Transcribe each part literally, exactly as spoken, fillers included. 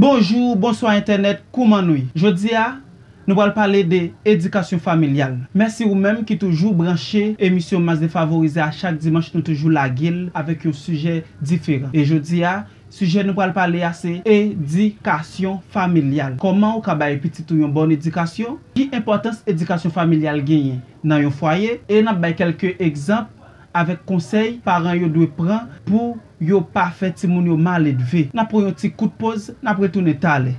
Bonjou, bonswa entènèt, kouman nou ye? Jodi a, nou pral pale de edikasyon familyal. Mèsi ou menm ki toujou branche emisyon Mas Defavorize a chak dimanch, nou toujou lage l avèk yon sijè diferan. E jodi a, sijè nou pral pale a se edikasyon familyal. Kòman ou ka bay pitit ou yon bòn edikasyon? Ki enpòtans edikasyon familyal genyen nan yon fwaye? E n ap bay kèlke egzanp avèk konsèy paran yo dwe pran pou yo pa fè timoun yo mal edve. N ap pran yon ti kout poz, n ap retounen talè.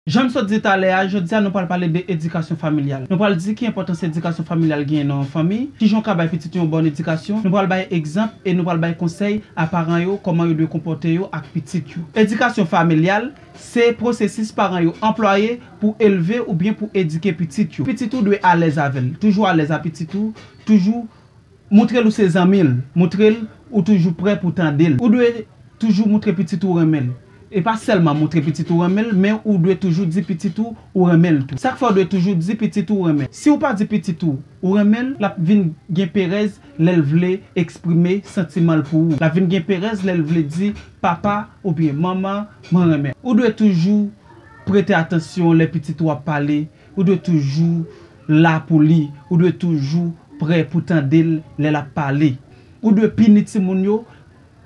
Jan m sot di talè a, jodi a nou pral pale de edikasyon familyal. Nou pral di ki enpòtans edikasyon familyal genyen nan yon fanmi, kijan w ka bay pitit ou yon bòn edikasyon, nou pral bay egzanp e nou pral bay konsèy a paran yo, kòman yo dwe konpòte yo ak pitit yo. Edikasyon familyal, se pwosesis paran yo anplwaye pou elve oubyen pou edike pitit yo. Pitit ou dwe alèz avè l. Toujou alèz a pitit ou, toujou montre l ou se zanmi l, montre l ou toujou prè pou tande l. Ou dwe toujou montre pitit ou renmen l. E pa sèlman montre pitit ou renmen l, men ou dwe toujou di pitit ou ou renmen l tou. Sa k fè w dwe toujou di pitit ou ou renmen l? Si w pa di pitit ou ou renmen l, l ap vin gen perèz lè l vle eksprime santiman l pou ou. L ap vin gen perèz lè l vle di papa oubyen manman, mwen renmen w. Ou dwe toujou prete atansyon lè pitit ou ap pale. Ou dwe toujou la pou li. Ou dwe toujou prè pou tande l lè l ap pale. Ou dwe pini timoun yo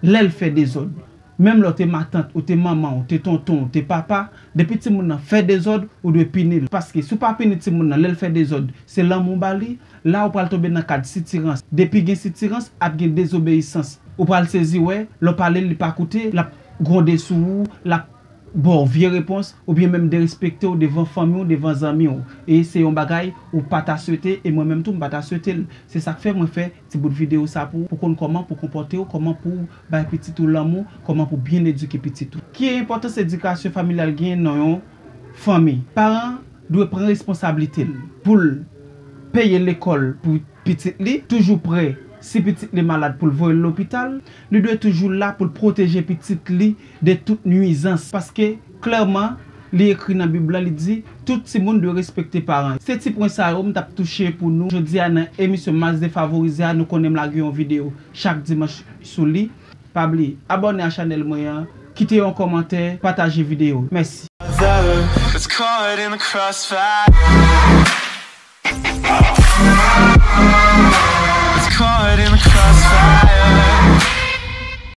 lè l fè dezòd. Menm lè w te matant, ou te manman, ou te tonton, ou te papa, depi timoun nan fè dezòd, ou dwe pini l. Paske si w pa pini timoun nan lè l fè dezòd, se lanmou w ba li, la ou pral tonbe nan kad sitirans. Depi gen sitirans, ap gen dezobeyisans. Ou pral sezi wè, lè w pale l, li pa koute, l ap gwonde sou ou, l ap ba w vye repons, oubyen menm derespekte w devan fanmi w, devan zanmi w. E se yon bagay ou pa ta swete, e mwen menm tou, m pa ta swete l. Se sa k fè mwen fè ti bout videyo sa pou, pou konn kòman pou konpòte w, kòman pou bay pitit ou lanmou, kòman pou byen edike pitit ou. Ki enpòtans edikasyon familyal genyen nan yon fanmi? Paran dwe pran responsablite l pou l peye lekòl pou pitit li, toujou prè si pitit li malad pou l voye l lopital. Li dwe toujou la pou l pwoteje pitit li de tout nwizans, paske klèman, li ekri nan Bib la, li di, tout timoun dwe respekte paran yo. Se ti pwen sa yo m t ap touche pou nou jodi a nan emisyon Mas Defavorize a. Nou konnen m lage yon videyo chak dimanch sou li. Pa bliye abòne a chanèl mwen an, kite yon kòmantè, pataje videyo. Mèsi. It's caught in the crossfire. It's caught in the crossfire.